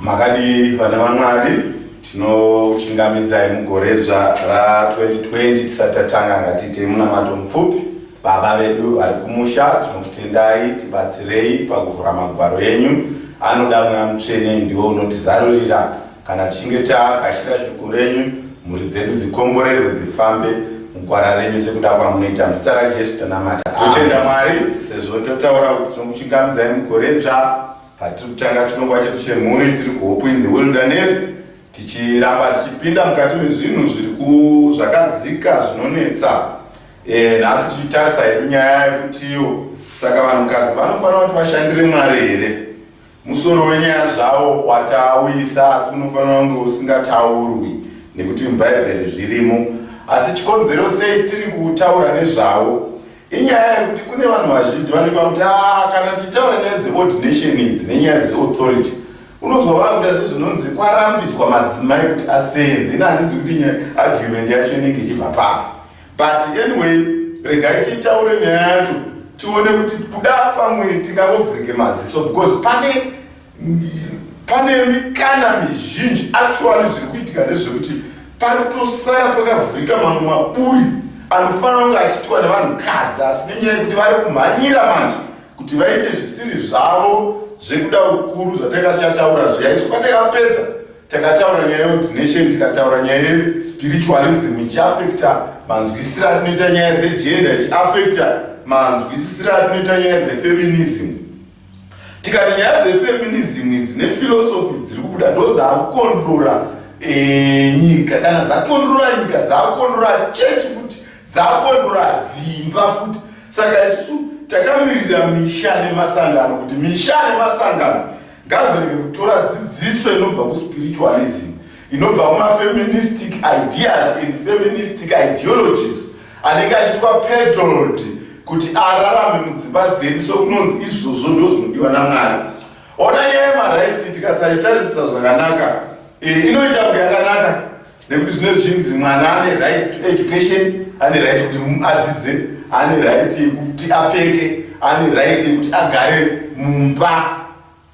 Makadii vana vaMwari, tinokuchingamidzai mugoredzva ra 2020. Tisati tatanga, ngatiitei munamato mupfupi. Baba vedu vari kumusha, tinokutendai, tibatsirei pakuvhura magwaro enyu anoda Mweya Mutsvene, ndiwo unotizarurira. Kana tichinge tagashira shoko renyu, mhuri dzedu dzikomborerwe, dzifambe mugwara renyu sekuda kwamunoita. Muzita raJesu tanamata. Totenda Mwari sezvo totaura kuti tinokuchingamidzai mugoredzva patiri kutanga chirongwa chedu chemhuri. Tiri kuHope in the Wilderness, tichiramba tichipinda mukati mezvinhu zviri zvakadzika zvinonetsa. Nhasi tichitarisa hedu nyaya yekutiyo saka vanhukadzi vanofanira kuti vashandire Mwari here? Musoro wenyaya zvawo watauyisa, asi unofanira kunge usingataurwi nekuti muBhaibheri zvirimo. Asi chikonzero sei tiri kutaura nezvawo inyaya yekuti kune vanhu vazhinji vanenge vakuti, "Ah, kana tichitaura nyaya dzeordination idzi nenyaya dzeauthority, unonzwa vakuita sezvinonzi kwarambidzwa madzimai kuti asenze." Ina handizi kuti argument yacho inenge ichibva papo, but anyway, regai tiitaure nyaya yacho, tione kuti kuda pamwe tingangovhurike maziso, because pane mikana mizhinji. Actually, zviri kuitika ndezvekuti pari kutosara pakavhurika mamwe maburi anofanira kunge achiitwa nevanhukadzi, asi nenyaya yekuti vari kumhanyira manje kuti vaite zvisiri zvavo zvekuda ukuru zvatakachataura zviya. Isu patakapedza takataura nyaya yeordination, tikataura nyaya yespiritualism ichiafecta manzwisisiro atinoita nyaya dzegender, ichiafecta manzwisisiro atinoita nyaya dzefeminism. Tikati nyaya dzefeminism idzi nephilosophy dziri kubuda ndo dzakucontrola nyika. Kana dzacontrola nyika, dzakucontrola chechi futi, dzakucontrola dzimba futi. Saka isusu takamirira misha nemasangano, kuti misha nemasangano ngazvirege kutora dzidziso inobva kuspiritualism, inobva kumafeministic ideas and feministic ideologies anenge achiitwa peddled kuti ararame mudzimba dzedu sokunonzi izvozvo ndo zvinodiwa naMwari. Ona, nyaya yemarights, tikasaritarisisa zvakanaka, inoita kunge yakanaka, nekuti zvino zvinzi mwana ane right to education, ane right kuti adzidze, ane right yekuti apfeke, ane right yekuti agare mumba.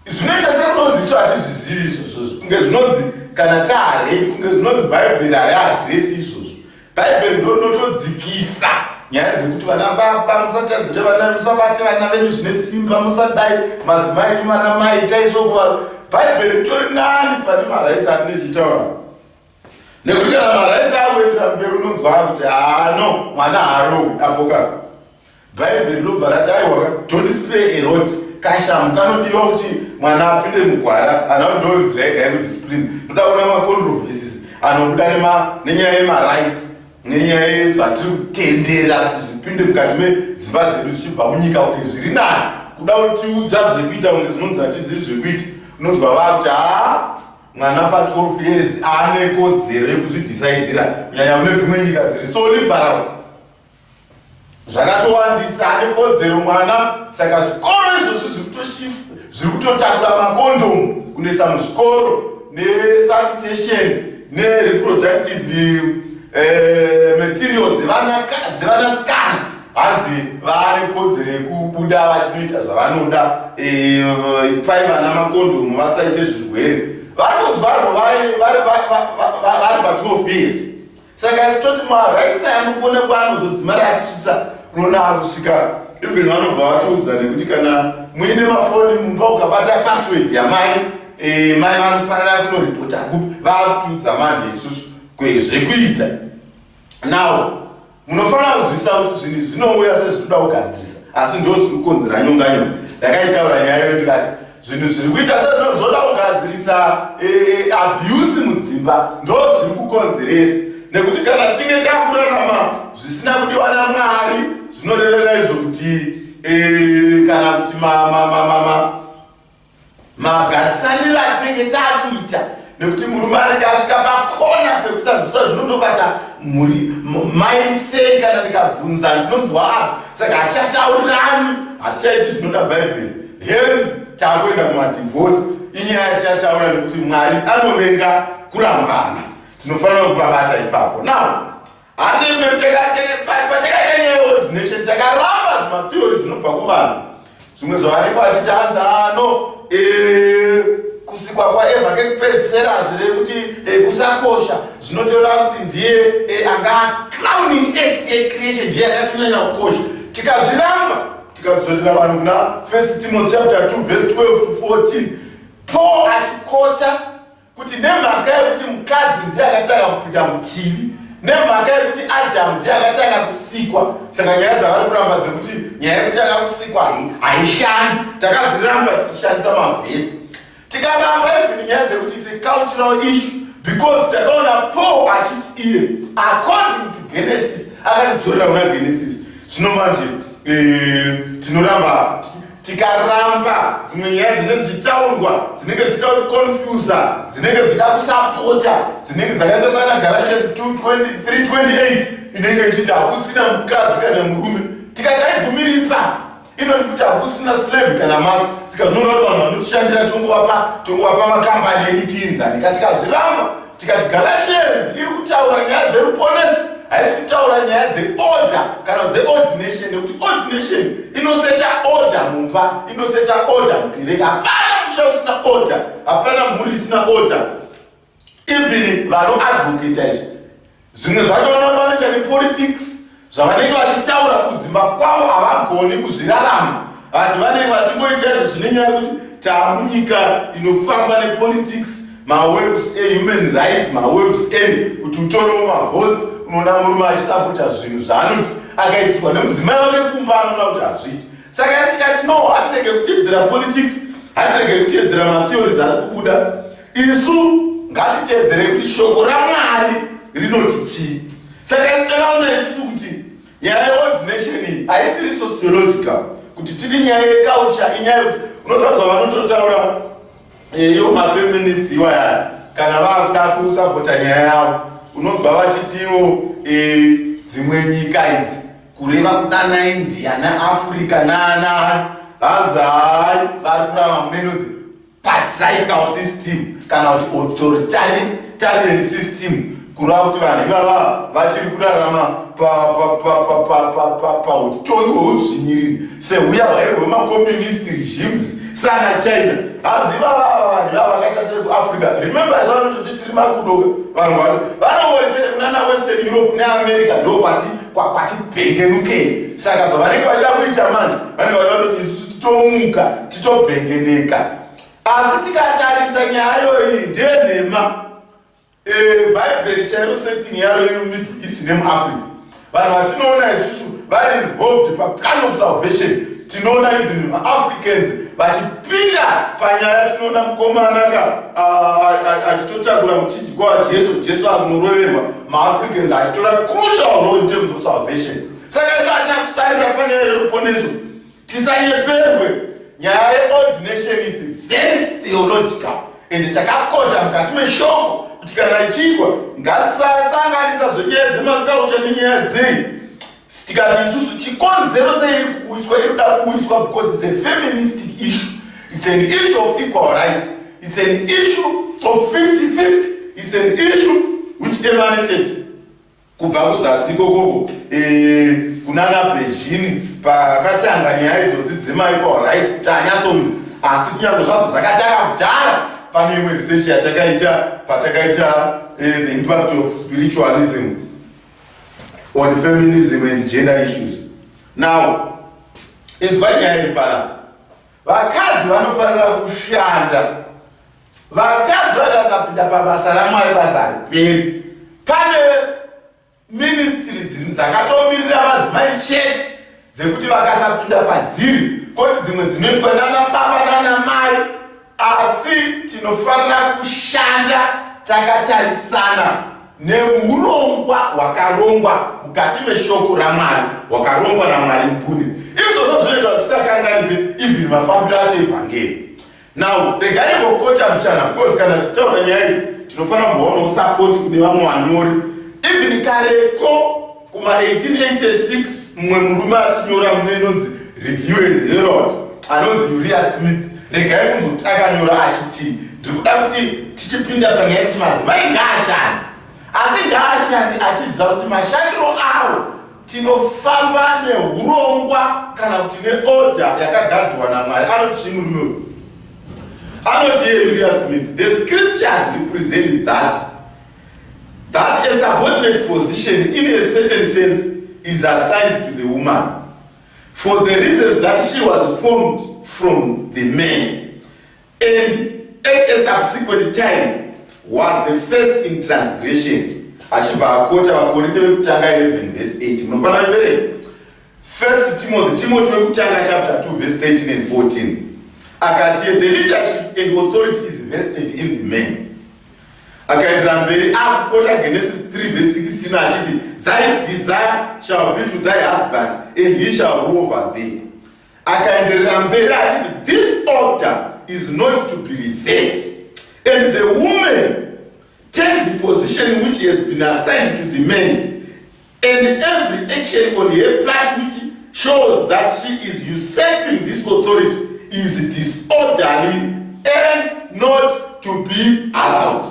Zvinoita sekunonzi isu hatizvizivi izvozvozvo, kunge zvinonzi kana taarei, kunge zvinonzi Bhaibheri hariaddressi izvozvo. Bhaibheri ndo rinotodzikisa nyaya dzekuti vana baba musatadzire vana, musabate vana venyu zvine simba, musadai madzimai enyu, vana mai itai sokuva. Bhaibheri ritori nani pane marights atinechitaura, nekuti kana marights akuendera mberi, unonzwa kuti hano mwana harowi apoka. Bhaibheri rinobva rati, "Aiwa, don't spare a rod." Kashamu kanodiwa kuti mwana apinde mugwara. Ana ndo nzira yega yekudiscipline. Ndoda kuona macontroversies anobuda nenyaya yemarights, nenyaya yezvatiri kutendera kuti zvipinde mukati medzimba dzedu zvichibva munyika, kunge zviri nani kuda kutiudza zvekuita, kunge zvinonzi hatizivi zvekuita. Unonzwa vakuti, "Haa, mwana pa12 years ane kodzero yekuzvidhisaidhira." Kunyanya kune dzimwe nyika dziri so liberal, zvakatowandisa, ane kodzero mwana. Saka zvikoro izvozvi zviri kutotakura makondomu kunoisa muzvikoro, nesanitation, nereproductive material dzevanasikana. Hanzi vaane kodzero yekubuda vachinoita zvavanoda. Pai vana makondomu vasaite zvirwere. Vari kunzwarwo vari pa12 years. Saka isu toti marights anokona kwaanozodzimara achisvitsa, unoona kusvika even vanobva vatiudza nekuti kana muine mafoni mumba, ukabata password yamai, mai vanofanira kunoripota kupi? Vaakutiudza manje isusu zvekuita. Now munofanira kuzivisa kuti zvinhu zvinouya sezvinoda kugadzirisa, asi ndo zviri kukonzera nyonganyonga. Ndakaitaura nyaya iyo ndikati zvinhu zviri kuita sezvinozoda kugadzirisa abuse mudzimba ndo zviri kukonzeresa, nekuti kana tichinge takurarama zvisina kudiwa naMwari, zvinorevera izvo kuti kana kuti magarisaniro atinenge taakuita, nekuti murume anenge asvika pakona pekusanzwisa zvinondobata mhuri, mai sei kana ndikabvunza ndinonzwa apa. Saka hatichataurirani, hatichaiti zvinoda Bhaibheri, hence taakuenda kumadivorce. Inyaya tichataura, nekuti Mwari anovenga kurambana. Tinofanira kupabata ipapo. Now handimbe patakaita nyaya yeordination, takaramba zvimatheory zvinobva kuvanhu, zvimwe zvavanenge vachiti hanzi ano. Kusikwa kwaEvha kekupedzisira hazvirevi kuti eh, kusakosha. Zvinotoreva kuti ndiye eh, anga crowning act yecreation, ndiye akatonyanya kukosha. Tikazviramba, tikadzorera vanhu kuna First Timothy chapter 2 verse 12 to 14, Paul achikota kuti nemhaka yekuti mukadzi ndiye akatanga kupinda muchivi, nemhaka yekuti Adhamu ndiye akatanga kusikwa, saka nyaya dzavari kuramba dzekuti nyaya yekutanga kusikwa haishandi, takazviramba tichishandisa mavhesi. Tikaramba even nyaya dzekuti it's a cultural issue, because takaona Paul achiti iye according to Genesis, akatidzorera kuna Genesis. Zvino manje tinoramba, tikaramba dzimwe nyaya dzinenge dzichitaurwa, dzinenge dzichida kuti confusa, dzinenge dzichida kusapota, dzinenge dzakaita sana Galatians 3:28, inenge ichiti hakusina mukadzi kana murume. Tikati haigumiripa, inoti futi hakusina slave kana master. Saka zvinoreva kuti vanhu vanotishandira tongovapa makambani edu tiinzani. Tikazviramba, tikati Galatians iri kutaura nyaya dzeruponeso, haisi kutaura nyaya dzeorder kana dzeordination, nekuti ordination inoseta order mumba, inoseta order mukereke. Hapana musha usina order, hapana mhuri isina order. Even vanoadvocata izvi, zvimwe zvacho vanoti vanoita nepolitics, zvavanenge vachitaura kudzimba kwavo havagoni kuzvirarama. Vati vanenge vachingoita izvo zvine nyaya yekuti taamunyika inofamba nepolitics, mawaves ehuman rights, mawaves e kuti utorewo mavotes. Unoona murume achisapota zvinhu zvaanoti akaitirwa nemudzimai wake kumba, anoona kuti hazviiti. Saka isi tikati no, hatirege kutedzera politics, hatirege kutedzera matheories ari kubuda. Isu ngatitedzere kuti shoko raMwari rinoti chii. Saka isi takaona isusu kuti nyaya yeordination iyi haisiri sociological, kuti tiri nyaya yeculture. Inyaya yekuti unoziva zvavanototaura ivo mafeminist iwayaya, kana vakuda kusapota nyaya yavo, unobva vachitiwo dzimwe nyika idzi, kureva kudana India naAfrica naanani, hanzi hai, vari kurava munenonzi patriarchal system kana kuti authoritarian system, kureva kuti vanhu ivava vachiri kurarama pautongi hweudzvinyiriri sehuya hwaive hwemacommunist regimes sana China. Hanzi ivava vanhu ivava vakaita sekuAfrica, remember, zvanototi tiri makudo, vanhu vanongori chete kunana Western Europe neAmerica, ndo kwati kwatibhengenukei. Saka zvavanenge vachida kuita manje, vanenge vachida kutoti isusu titomuka titobhengeneka. Asi tikatarisa nyaya yoyi, ndenhema. Bhaibheri chairo, setting yaro iri Middle East nemuAfrica. Vanhu vatinoona isusu vari involved paplan of salvation, tinoona even maAfricans vachipinda panyaya. Tinoona mukomanaka achitotakura muchinjikwa waJesu, Jesu akunoroverwa, maAfricans achitora crucial role in terms of salvation. Saka isu hatina kusarira panyaya yeruponeso. Tisanyeperwe, nyaya yeordination is very theological, and takakota mukati meshoko kuti kana ichiitwa ngasasanganisa zvenyaya dzemaculture nenyaya dzei. Tikati isusu chikonzero sei iri kuuyiswa, iri kuda kuuyiswa because it's a feministic issue, it's an issue of equal rights, it's an issue of 50-50, it's an issue which emanated kubva kuzasi ikokoko kunana Beijing, pakatanga nyaya idzodzi dzemaequal rights kuti anyasoni. Asi kunyange zvazvo dzakatanga kudhara, pane imwe research yatakaita patakaita the impact of spiritualism on feminism and gender issues. Now inzwa nyaya iri panapa. Vakadzi vanofanira kushanda. Vakadzi vakasapinda pabasa raMwari, basa hariperi. Pane ministry dzakatomirira madzimai chete, dzekuti vakasapinda padziri, koti dzimwe dzinoitwa nana baba nana mai. Asi tinofanira kushanda takatarisana neurongwa hwakarongwa mukati meshoko raMwari, hwakarongwa naMwari mbune. Izvozvo zvinoita kuti tisakanganise even mafambiro acho evhangeri. Now regai mbokota muchana, because kana tichitaura nyaya idzi tinofanira kumboonawo support kune vamwe vanyori. Even kareko kuma-1886, mumwe murume achinyora mune inonzi Review and Herald, anonzi Uriah Smith. Regai kunzoti akanyora achiti, ndiri kuda kuti tichipinda panyaya yekuti madzimai ngaashande, asi ngaashande achiziva kuti mashandiro avo tinofamba neurongwa kana kuti neorder yakagadzirwa naMwari. Anoti chii murume uyu? Anoti Uriah Smith, "The scriptures represent that a subordinate position in a certain sense is assigned to the woman for the reason that she was formed from the man and at a subsequent time was the first in transgression." Achibva akota Vakorinde vekutanga 11 verse 8. Munofanira kuverenga First Timothy, Timothy wekutanga chapter 2 verse 13 and 14. Akati the leadership and authority is vested in the man. Akaendera mberi akukota Genesis 3 verse 16 achiti, "Thy desire shall be to thy husband and he shall rule over thee." Akaenderera mberi achiti this order is not to be reversed and the woman take the position which has been assigned to the man, and every action on her part which shows that she is usurping this authority is disorderly and not to be allowed.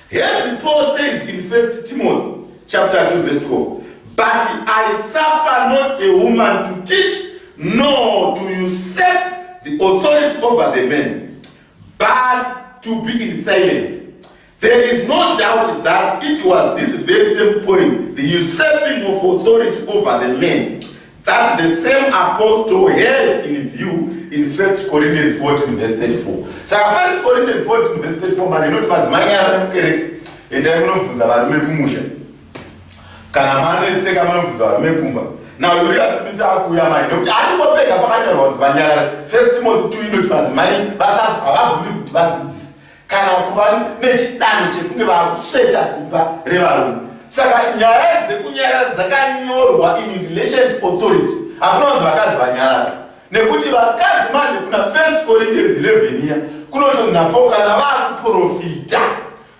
Hence Paul says in First Timothy chapter 2 verse 12, "But I suffer not a woman to teach, nor to usurp the authority over the men, but to be in silence." There is no doubt that it was this very same point, the usurping of authority over the men, that the same apostle had in view in 1 Corinthians 14 verse 34. Saka 1 Corinthians 14 verse 34 manje inoti madzimai ari mukereke, endai munobvunza varume kumusha. Kana manetseka, munobvunza varume kumba. Now Uriah Smith akuuya mai nekuti andingopega pakanyorwa kunzi vanyarara. First Timothy 2 inoti madzimai havabvumi kuti vadzidzise kana kuva nechidanho chekunge vakusveta simba revarume. Saka nyaya dzekunyarara dzakanyorwa in relation to authority. Hakuna kunzi vakadzi vanyarara, nekuti vakadzi manje kuna First Corinthians 11 iya kunotonzi naPaul kana vakuprofita,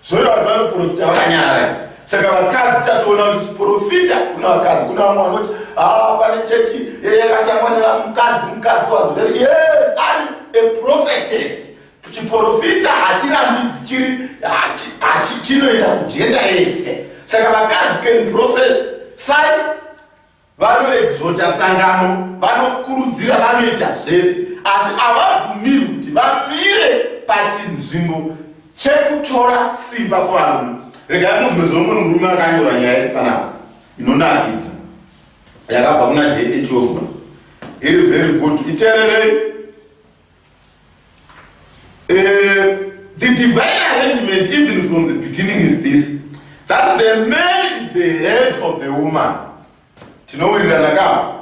zvoreva kuti vanoprofita vakanyarara. Saka vakadzi tatoona kuti chiprofita kuna vakadzi. Kuna vamwe vanoti, "Ah, pane chechi yakatangwa nemukadzi, mukadzi was very," yes, ari a prophetess. Chiprofita hachirambidzwi, chiri chinoenda kugender yese. Saka vakadzi can prophesy, vanoexhorta sangano, vanokurudzira, vanoita zvese, asi havabvumirwi kuti vamire pachinzvimbo chekutora simba kuvarume. Regai munzwe zvomwe murume akanyora nyaya iri panapa inonakidza, yakabva kuna J H Osborne, iri very good. Iteererei. The divine arrangement even from the beginning is this, that the man is the head of the woman. Tinowirirana ka?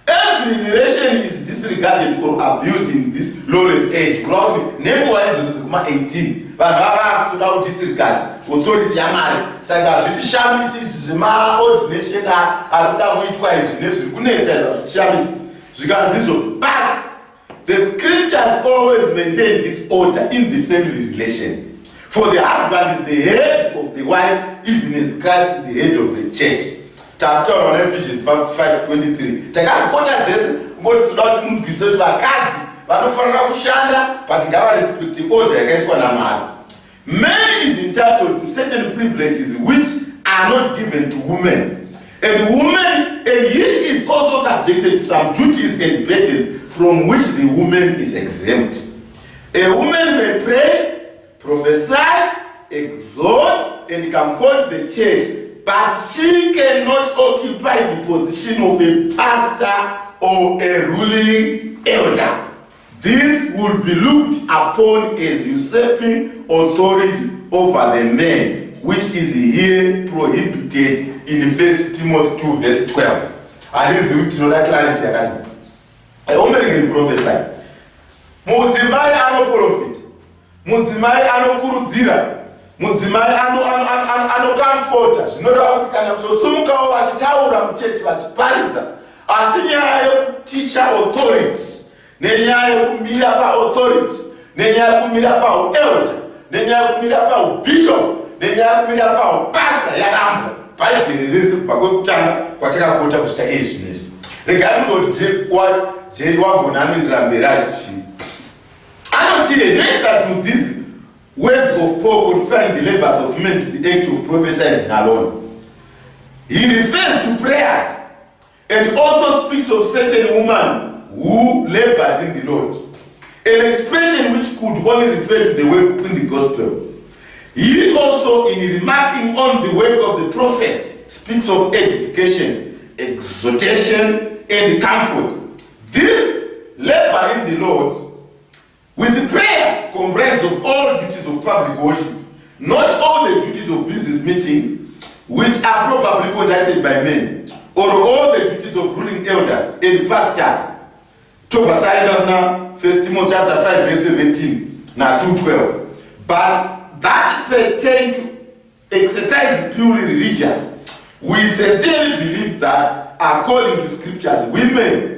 Every relation is disregarded or abused in this lawless age. Kureva kuti nenguva idzodzo dzekuma-18 vanhu vava kutoda kudisregard authority yaMwari. Saka hazvitishamisi izvi zvemaordination ari kuda kuitwa izvi nezviri kunetsa izvi, hazvitishamisi. Zvikanzizvo, but the scriptures always maintain this order in the family relation, for the husband is the head of the wife, even as Christ is the head of the church. Takutaura naEphesians 5:23. Takazvikota dzese kungoti toda kuti munzwise kuti vakadzi vanofanira kushanda, but ngavarespect order yakaiswa naMwari. Man is entitled to certain privileges which are not given to women, and woman and he is also subjected to some duties and burdens from which the woman is exempt. A woman may pray, prophesy, exhort and comfort the church, but she cannot occupy the position of a pastor or a ruling elder. This will be looked upon as usurping authority over the man, which is here prohibited in 1 Timothy 2 verse 12. Handizivi kuti tinoda clarity yakadii. A woman can prophesy, mudzimai anoprofita, mudzimai anokurudzira, mudzimai anocomforta, zvinoreva kuti kana kutosumukawo vachitaura muchechi vachiparidza. Asi nyaya yekuticha authority, nenyaya yekumira paauthority, nenyaya yekumira pauelder, nenyaya yekumira paubishop, nenyaya yekumira paupastor yarambwa. Bhaibheri rese kubva kwekutanga kwatakakota kusvika izvi nezvi. Regai muzoti J Waggoner anoendera mberi achichii. Anoti, "Neither do these words of Paul confine the labors of men to the act of prophesying alone. He refers to prayers and also speaks of certain women who labored in the Lord. An expression which could only refer to the work in the gospel. He also, in remarking on the work of the prophets, speaks of edification, exhortation, and comfort. This labor in the Lord, with prayer, comprised of all duties of public worship, not all the duties of business meetings, which are probably conducted by men, or all the duties of ruling elders and pastors. Tobva taenda kuna 1 Timothy chapter 5 verse 17 na 2:12. But that pertain to exercise purely religious, we sincerely believe that according to scriptures, women,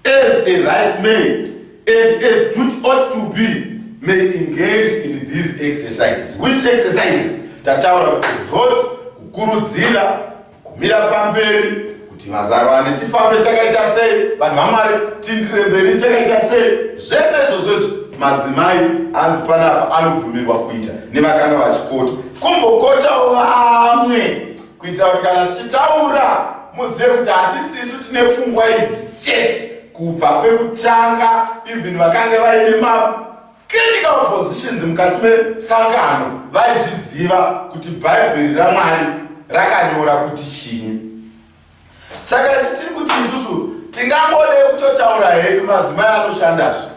as a right may and as duty ought to be, may engage in these exercises. Which exercises? Tataura kuti exhort, kukurudzira, kumira pamberi, kuti mazarwane tifambe takaita sei, vanhu vaMwari tiindire mberi takaita sei. Zvese izvozvo izvo madzimai anzi panapa anobvumirwa kuita nevakanga vachikota, kumbokotawo vamwe, kuitira kuti kana tichitaura muzive kuti hatisisu tine pfungwa idzi chete. Kubva pekutanga, even vakange vaine macritical positions mukati mesangano vaizviziva kuti Bhaibheri raMwari rakanyora kuti chinyi. Saka isu tiri kuti isusu tingangode kutotaura hedu madzimai anoshandazve,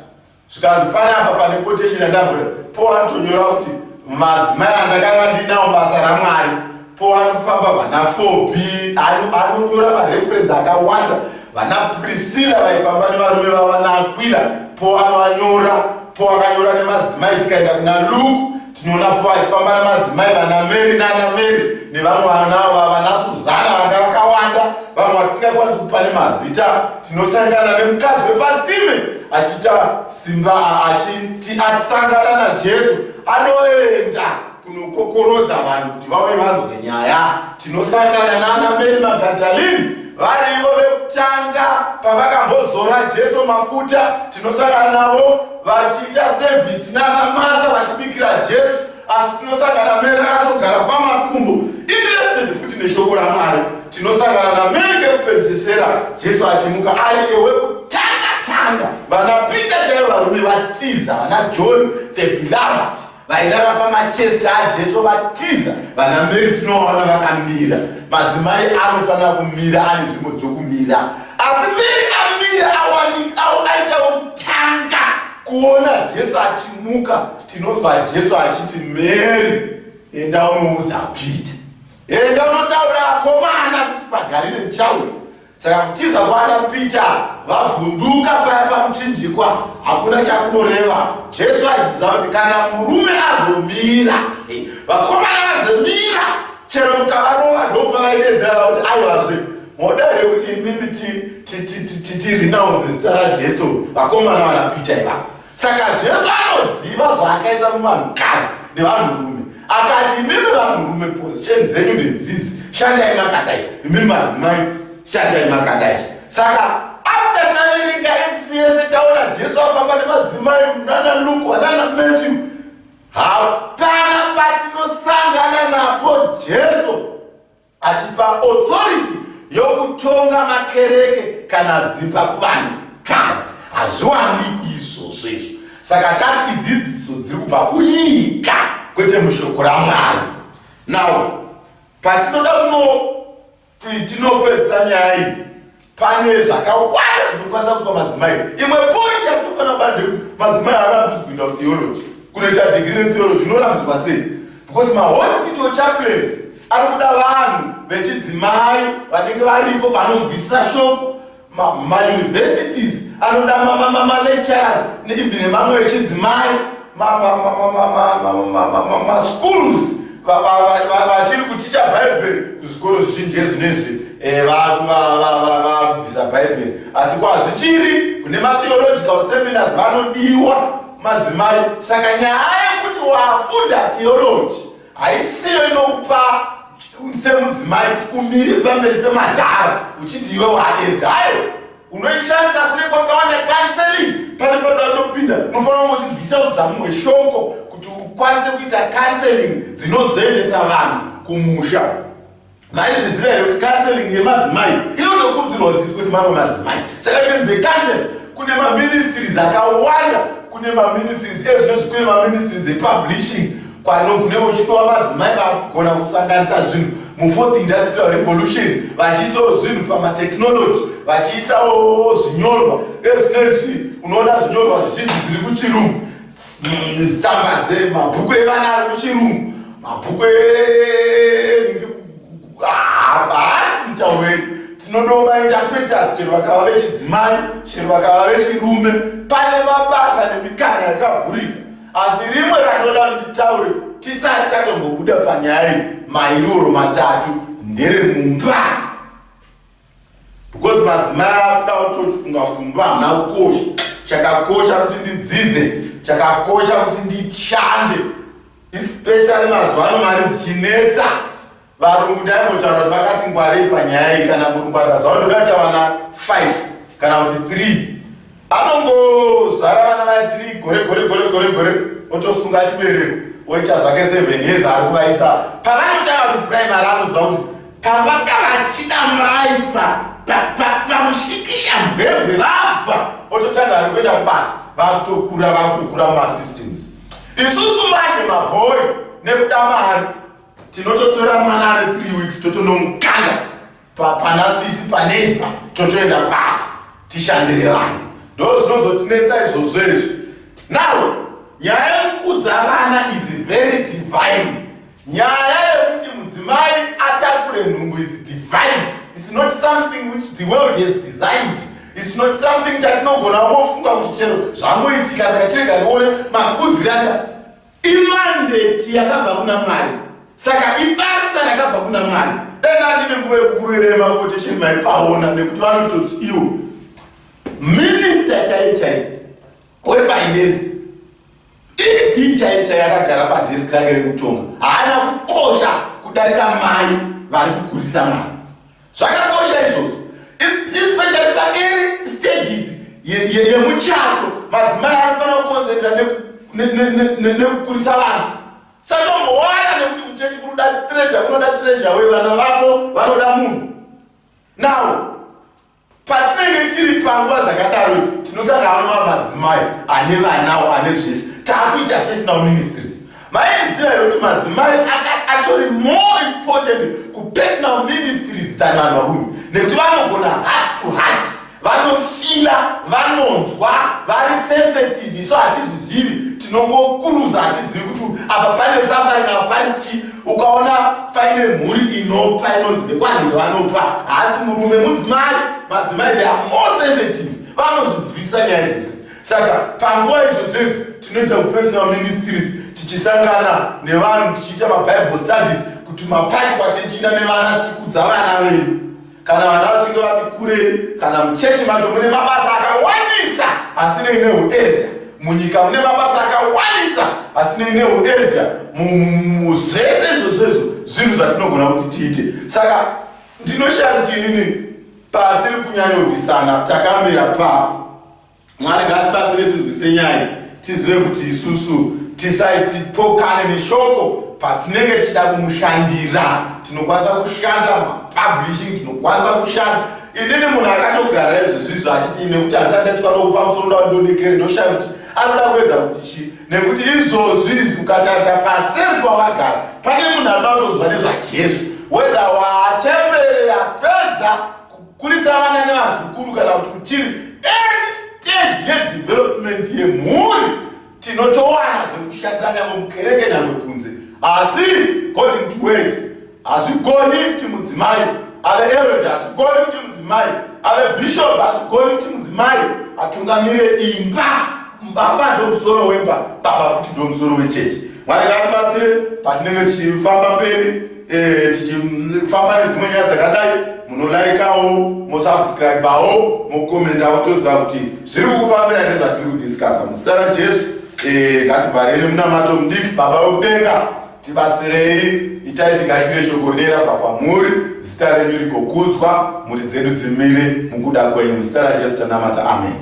zvikanzi panapa pane quotation yandambura po anotonyora kuti madzimai andakanga ndinawo basa raMwari po anofamba vana 4b, anonyora mareference akawanda, vana Priscilla vaifamba nevarume vavana Aquila, po anovanyora, po akanyora nemadzimai. Tikaenda kuna Luke, tinoona po aifamba nemadzimai vana Mary nana Mary nevamwe vana vana Suzana vanga vakawanda, vamwe vatisingakwanisi kupa nemazita. Tinosangana nemukadzi wepatsime achiita simba, achiti atsangana naJesu, anoenda kunokokorodza vanhu kuti vauye vanzwe nyaya. Tinosangana nana Mary Magadalini, varivo vekutanga pavakambozora Jesu mafuta. Tinosangana navo vachiita service nana Martha vachibikira Jesu, asi tinosangana Mary akatogara pamakumbo, interested futi neshoko raMwari. Tinosangana naMary kekupedzisira Jesu achimuka ariye wekutanga tanga. Vana Peter chaivo, varume vatiza, vana John the beloved vairara pamachest aJesu vatiza, vana Mary tinovaona vakamira. Madzimai anofanira kumira, ane nzvimbo dzokumira, asi Mary amira, aita wekutanga kuona Jesu achimuka. Tinonzwa Jesu achiti, "Mary, enda unoudza Peter, enda unotaura akomana kuti paGarire ndichauya." Saka kutiza kwana Peter vavhunduka paya pamuchinjikwa hakuna chakunoreva. Jesu achiziva kuti kana murume azomira, vakomana vazomira, chero mukavarova, ndopavaidedzera vakuti, "Aiwazve, moda here kuti imimi tirenounce zita raJesu?" Vakomana vana Peter ivavo. Saka Jesu anoziva zvaakaisa muvanhukadzi nevanhurume, akati, "Imimi vanhurume, position dzenyu ndedzizi, shandai makadai. Imimi madzimai, shandai makadai." Saka after taverenga Acts yese, taona Jesu afamba nemadzimai nana Luke, vanana Matthew, hapana patinosangana napo Jesu achipa authority yokutonga makereke kana dzimba kuvanhukadzi. Hazviwanikwi izvozvo izvo. Saka tati idzidziso dziri kubva kunyika, kwete mushoko raMwari. Now patinoda kuno tinopedzisa nyaya iyi, pane zvakawanda zvinokwanisa kupa madzimai. Imwe point yatinofanira kubata ndekuti madzimai haarambidzwi kuenda kutheology, kunoita degree retheology. Unorambidzwa sei? Because mahospital chaplains ari kuda vanhu vechidzimai vanenge variko vanonzwisisa shoko. Mauniversities anoda malecturers, even nemamwe echidzimai. Maschools vachiri kuticha Bhaibheri kuzvikoro zvizhinji ezvinezvi, vakubvisa Bhaibheri, asi kwazvichiri kune matheological seminars vanodiwa madzimai. Saka nyaya yekuti wafunda theology haisiyo inokupa semudzimai kuti umire pamberi pemadhara uchiti iwe waendayo. Unoishandisa kune kwakawanda, counseling. Pane panoda topinda, unofanira kunge uchinzwisa udzamu hweshoko kuti ukwanise kuita counseling dzinozoendesa vanhu kumusha. Maizviziva here kuti counseling yemadzimai inotokurudzirwa kuti kuti mamwe madzimai? Saka can be counsel. Kune maministries akawanda. Kune maministries ezvinezvi, kune maministries epublishing kune uchidiwa madzimai vakugona kusanganisa zvinhu mufourth industrial revolution, vachiisawo zvinhu pamatechnology, vachiisawo zvinyorwa. Ezvinezvi unoona zvinyorwa zvizhinji zviri kuchirungu, tsamba dzemabhuku evana ari kuchirungu, mabhuku haasi mutauro edu. Tinodawo mainterpreters, chero vakava vechidzimai, chero vakava vechirume. Pane mabasa nemikana yakavhurika. Asi rimwe randoda kuti nditaure tisati tatombobuda panyaya iyi, mairoro matatu, nderemumba, because madzimai akuda kutofunga kuti mumba hamuna kukosha. Chakakosha kuti ndidzidze, chakakosha kuti ndishande, especially mazuva ano mari dzichinetsa. Varungu ndaimbotaura kuti vakati ngwarei panyaya iyi. Kana murungu akaziva kuti ndoda kuita vana 5 kana kuti 3, anongozvara vana va 3 gore gore gore gore gore, otosunga chibereko, oita zvake 7 years ari kuvaisa. Pavanotanga kuprimary, anoziva kuti pavanga vachida mai pamushikisha mbwembwe vabva, ototanga ari kuenda kubasa. Vakutokura, vakutokura mumasystems. Isusu manje mabhoi, nekuda mari, tinototora mwana ane 3 weeks, totonomukanda pana sisi paneipa, totoenda basa, tishandire vanhu. Ndo zvinozotinetsa izvozvo izvi. Now, nyaya yekukudza vana is very divine. Nyaya yekuti mudzimai atakure nhumbu is divine. It's not something which the world has designed. It's not something chatinogona kungofunga kuti chero zvangoitika, saka chirega ndione makudziranda. Imandate yakabva kuna Mwari, saka ibasa rakabva kuna Mwari. Dai ndandine nguva yekukurerei maquotation, maipaona, nekuti vanototi iwo minista chai chai wefinance, ED chai chai, akagara padesk rake rekutonga, haana kukosha kudarika mai vari kukurisa mwana. Zvakakosha izvozvo, especially paearly stages yemuchato. Madzimai anofanira kuconcentrata nekukurisa vanhu. Satombowana nekuti kuchechi kunoda treasure, kunoda treasure we vana vako vanoda munhu. Now, patinenge tiri panguva dzakadaro idzi, tinosangana nemamadzimai ane vanawo, ane zvese. Taakuita personal ministries. Maiziva here kuti madzimai atori more important kupersonal ministries than vanhu varume? Nekuti vanogona heart to heart, vanofeela, vanonzwa, vari sensitive. So hatizvizivi, tinongokuruza, hatizivi kuti apa pane suffering, apa pane chii. Ukaona paine mhuri inopa, inonzi nekwanenge vanopa, haasi murume, mudzimai. Madzimai, they are more sensitive, vanozvizivisa nyaya idzodzo. Saka panguva idzodzo idzo tinoita kupersonal ministries, tichisangana nevanhu, tichiita mabible studies, kuti mapaki kwatichiinda nevana, tichikudza vana vedu kana vana vachinge vati kurei. Kana muchechi macho mune mabasa akawandisa asinei neuelder, munyika mune mabasa akawandisa asinei neuelder, zvese izvozvo izvo zvinhu zvatinogona kuti tiite. Saka ndinoshaya kuti inini patiri kunyanyorwisana takamira pa. Mwari ngatibatsire tinzwise nyaya, tizive kuti isusu tisaitipokane neshoko patinenge tichida kumushandira. Tinokwanisa kushanda mapublishing, tinokwanisa kushanda. Inini munhu akatogara izvizvizvo achiti nekuti handisati ndaiswa roko pamusoro, nda ndonekere, ndoshaya kuti anoda kuedza kuti chii, nekuti izvozvi izvi ukatarisa paseri pawakagara, pane munhu anoda kutonzwa nezvaJesu, whether wachembere, yapedza kukurisa vana nevazukuru, kana kuti uchiri any stage yedevelopment yemhuri. Tinotowana zvekushandira nyangwe mukereke, nyangwe kunze. Asi according to word, hazvigoni kuti mudzimai ave elder, hazvigoni kuti mudzimai ave bishop, hazvigoni kuti mudzimai atungamire imba. Baba ndomusoro wemba, baba futi ndomusoro wechechi. Mwari ngatibatsire patinenge tichifamba mberi, tichifamba nedzimwe nyaya dzakadai. Munolikeawo, mosubscribeawo, mocommentawo, toziva kuti zviri kukufambira here zvatiri kudiscussa. Muzita raJesu, ngativharei nemunamato mudiki. Baba wekudenga, tibatsirei, itai tigashire shoko rinei rabva kwamuri, zita renyu rigokudzwa, mhuri dzedu dzimire mukuda kwenyu. Muzita raJesu tanamata, amen.